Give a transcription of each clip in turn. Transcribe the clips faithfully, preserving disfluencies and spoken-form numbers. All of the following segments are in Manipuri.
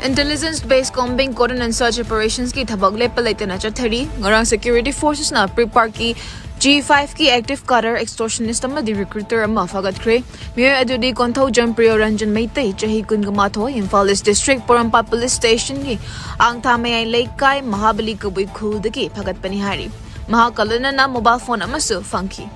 Intelligence based combing cordon and search operationsꯀꯤ ꯊꯕꯛ ꯂꯦꯞꯄ ꯂꯩꯇꯅ ꯆꯠꯊꯔꯤ꯫ ꯉꯔꯥꯡ security forcesꯅ Pri Parkꯀꯤ G fiveꯀꯤ active cadre extortionist ꯑꯃꯗꯤ recruiter ꯑꯃ ꯐꯥꯒꯠꯈ꯭ꯔꯦ꯫ ꯃꯤꯑꯣꯏ ꯑꯗꯨꯗꯤ ꯀꯣꯟꯊꯧꯖꯝ ꯄ꯭ꯔꯤꯌꯣꯔꯟꯖꯟ ꯃꯩꯇꯩ, ꯆꯍꯤ ꯀꯨꯟꯒ ꯃꯥꯊꯣꯏ, ꯏꯝꯐꯥꯜ East District ꯄꯣꯔꯣꯝꯄꯥꯠ police stationꯒꯤ ꯑꯥꯡꯊꯥ ꯃꯌꯥꯏ ꯂꯩꯀꯥꯏ ꯃꯍꯥꯕꯂꯤ ꯀꯕꯨꯏ ꯈꯨꯜꯗꯒꯤ ꯐꯥꯒꯠꯄꯅꯤ ꯍꯥꯏꯔꯤ꯫ ꯃꯍꯥꯛꯀ ꯂꯣꯏꯅꯅ mobile phone ꯑꯃꯁꯨ ꯐꯪꯈꯤ꯫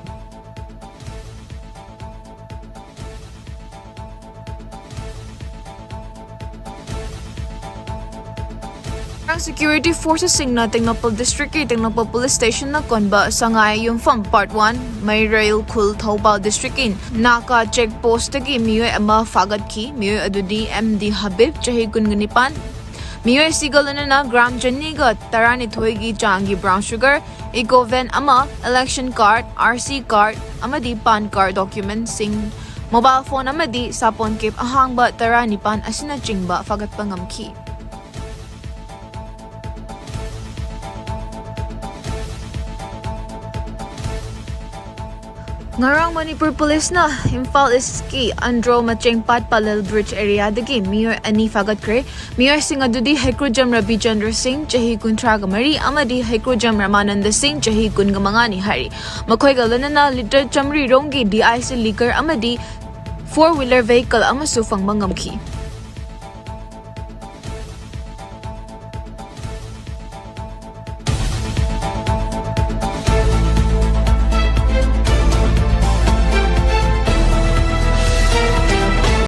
ꯉꯔꯥꯡ security forcesꯁꯤꯡꯅ ꯇꯦꯡꯅꯧꯄꯜ districtꯀꯤ ꯇꯦꯡꯅꯧꯄꯜ police stationꯅ ꯀꯣꯟꯕ ꯁꯉꯥꯏ ꯌꯨꯝꯐꯝ Part One, ꯃꯩꯔꯩꯜ ꯈꯨꯜ, ꯊꯧꯕꯥꯜ districtꯀꯤ ꯅꯥꯀꯥ check postꯇꯒꯤ ꯃꯤꯑꯣꯏ ꯑꯃ ꯐꯥꯒꯠꯈꯤ꯫ ꯃꯤꯑꯣꯏ ꯑꯗꯨꯗꯤ M D ꯍꯕꯤꯕ, ꯆꯍꯤ ꯀꯨꯟꯒ ꯅꯤꯄꯥꯟ, ꯃꯤꯑꯣꯏꯁꯤꯒ ꯂꯣꯏꯅꯅ gram ꯆꯅꯤꯒ ꯇꯔꯥꯅꯤꯊꯣꯏꯒꯤ ꯆꯥꯡꯒꯤ brown sugar, eco van ꯑꯃ, election card, R C card ꯑꯃꯗꯤ PAN card documentꯁꯤꯡ, mobile phone ꯑꯃꯗꯤ ꯁꯥꯄꯣꯟ cap ꯑꯍꯥꯡꯕ ꯇꯔꯥꯅꯤꯄꯥꯟ ꯑꯁꯤꯅꯆꯤꯡꯕ ꯐꯥꯒꯠꯄ ꯉꯝꯈꯤ꯫ ꯉꯔꯥꯡ ꯃꯅꯤꯄꯨꯔ policeꯅ ꯏꯝꯐꯥꯜ Eastꯀꯤ ꯑꯟꯗ꯭ꯔꯣ ꯃꯆꯦꯡꯄꯥꯠ ꯄꯥꯂꯦꯜ bridge areaꯗꯒꯤ ꯃꯤꯑꯣꯏ ꯑꯅꯤ ꯐꯥꯒꯠꯈ꯭ꯔꯦ꯫ ꯃꯤꯑꯣꯏꯁꯤꯡ ꯑꯗꯨꯗꯤ ꯍꯩꯀ꯭ꯔꯨꯖꯝ ꯔꯕꯤꯆꯟꯗ꯭ꯔ ꯁꯤꯡ, ꯆꯍꯤ ꯀꯨꯟꯊ꯭ꯔꯥꯒ ꯃꯔꯤ, ꯑꯃꯗꯤ ꯍꯩꯀ꯭ꯔꯨꯖꯝ ꯔꯃꯥꯅꯟꯗ ꯁꯤꯡ, ꯆꯍꯤ ꯀꯨꯟꯒ ꯃꯉꯥꯅꯤ ꯍꯥꯏꯔꯤ꯫ ꯃꯈꯣꯏꯒ ꯂꯣꯏꯅꯅ litre ꯆꯥꯃꯔꯤ ꯔꯣꯝꯒꯤ D I C liquor ꯑꯃꯗꯤ four wheeler vehicle ꯑꯃꯁꯨ ꯐꯪꯕ ꯉꯝꯈꯤ꯫